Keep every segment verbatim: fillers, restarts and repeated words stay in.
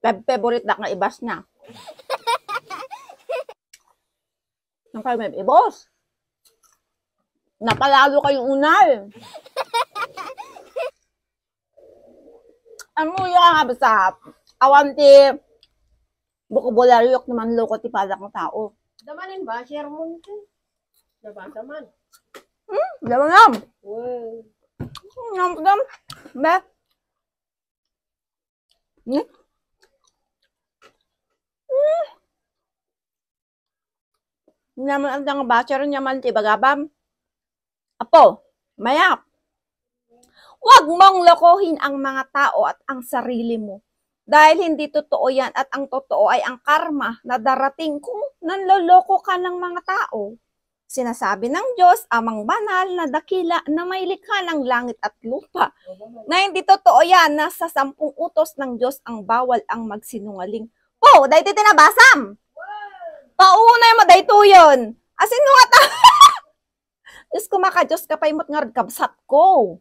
Fav-, favorite dak nga ibas na. Ang kayo may ibos. Napalalo kayo unay. Ano yung nga basta? Awan ti vocabulary yok naman loko ti padak ng tao. Damanin ba? Share mo nito. Nabasa man. Hmm? Dama na. Wow. Ngam, ngam. Be. Hmm? Hmm. Naman ang tanga basher, nyaman ti bagabam. Apo, mayap. Huwag mong lokohin ang mga tao at ang sarili mo. Dahil hindi totoo yan at ang totoo ay ang karma na darating kung nanloloko ka ng mga tao. Sinasabi ng Diyos, Amang Banal na dakila na may likha ng langit at lupa, na hindi totoo yan, nasa sampung utos ng Diyos ang bawal ang magsinungaling. Po, dahil tinabasam! Paunay mo daytoyen. Asin no nga ta-, Diyos ko, maka-Diyos ka pay met nga kabsat ko.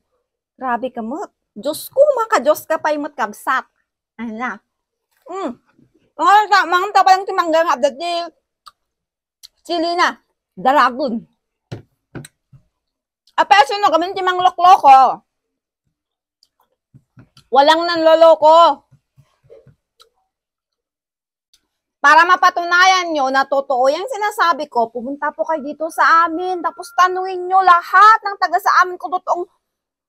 Grabe ka met. Diyos ko, maka-Diyos ka pay met kabsat. Ano na? Mm. Ang sa, mga tapa lang ti mangga nga update di Chili na. Daragon. Apay, sino kami ti manglokloko? Walang nanloloko. Para mapatunayan nyo na totoo yung sinasabi ko, pumunta po kayo dito sa amin. Tapos tanungin nyo lahat ng taga sa amin kung totoong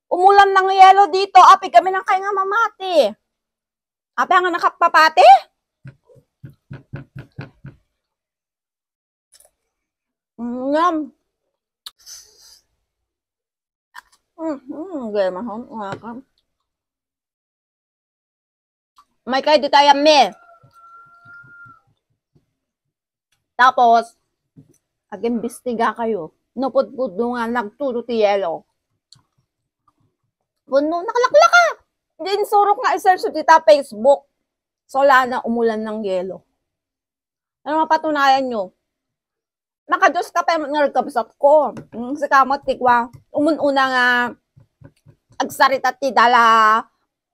umulan ng yelo dito. Api kami ng kayo nga mamati. Api nga nakapapati? Ngam. Mm, mm, gaya mahal, nga ka. May kayo di tayo, me. Tapos, agimbestiga kayo. Napudpud nga nagtudo ti yelo. Puno, nakalaklaka. Di insurok nga i-search dita Facebook. So, wala na umulan ng yelo. Ano mapatunayan nyo? Maka-Diyos ka pa nga nagkabsat ko. Mm, si kamot, tikwa, umun-una nga agsarita ti dala,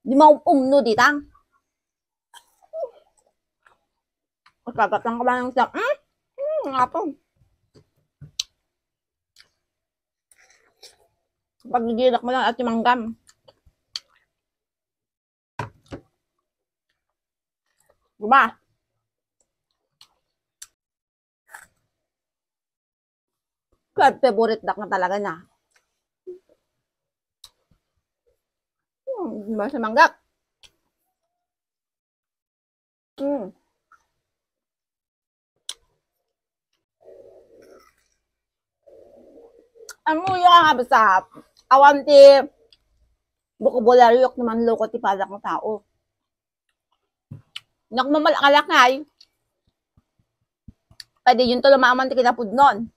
di maupumno dita. Magkagat lang ka ba ng sa, mm? Mm, nga po. Pagdidirak mo lang at yung manggam. Diba? Kaya favorite dak na talaga na. Hmm, diba sa manggak? Hmm. Ang muya nga basta, awan ti bokabularyo naman loko ti padak nga tao. Nakmamalakay. Pwede yun to lumaman ti kinapudnon.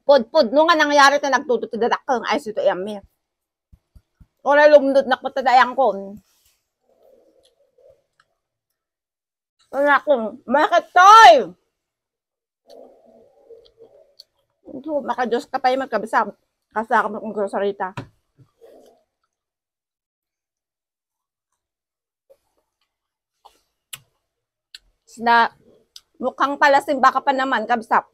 Pudpudno nga nangyari ti nagtudo ti dadakkel nga ice iti yammi. Ora lumdot na ko tadayang kon. Wala akong market toy. Ito, maka-Diyos ka pa yung magkabisa. Kasi ako mag-grocery ta. Sina, mukhang pala simba ka pa naman, kabsat.